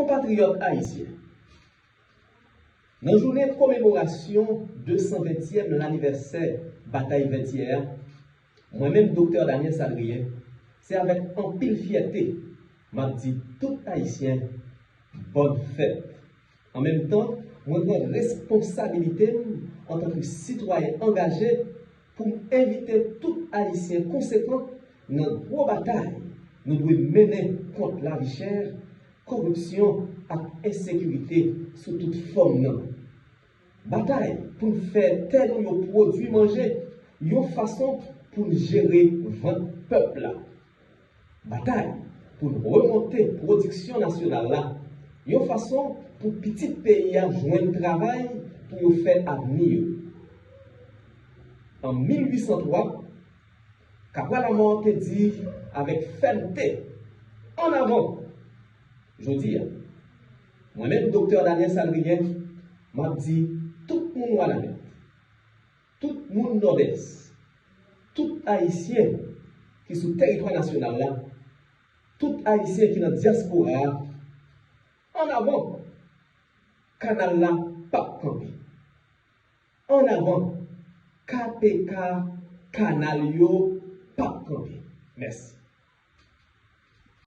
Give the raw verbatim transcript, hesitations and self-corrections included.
Konpatriyòt ayisyen, nan jounen komemorasyon de san ventyèm lanivèsè batay Vètyè a, mwen menm, Doktè Daniel Sadrien, se avèk anpil fyète m ap di tout Ayisyen bòn fèt. An menm tan, mwen pran responsabilite m antanke sitwayen angaje pou m envite tout Ayisyen konsekan nan gwo batay nou dwe mennen kont lavi chè, koripsyon ak ensekirite sou tout fòm nan. Batay pou n fè tè nou yo pwodui manje yon fason pou n jere vant pèp la. Batay pou n remonte pwodiksyon nasyonal la yon fason pou pitit peyi a jwenn travay pou yo fè avni yo. An mil uit san twa, Kapwa Lamò te di avèk fèmte, "Ann avan!" Jodi a, mwen menm, Doktè Daniel Sadrien, m ap di tout moun Wanament, tout moun Nòdès, tout Ayisyen ki sou tèritwa nasyonal la, tout Ayisyen ki nan dyaspora a, ann avan! Kanal la p ap kanpe. Ann avan! K P K kanal yo p ap kanpe. Mèsi.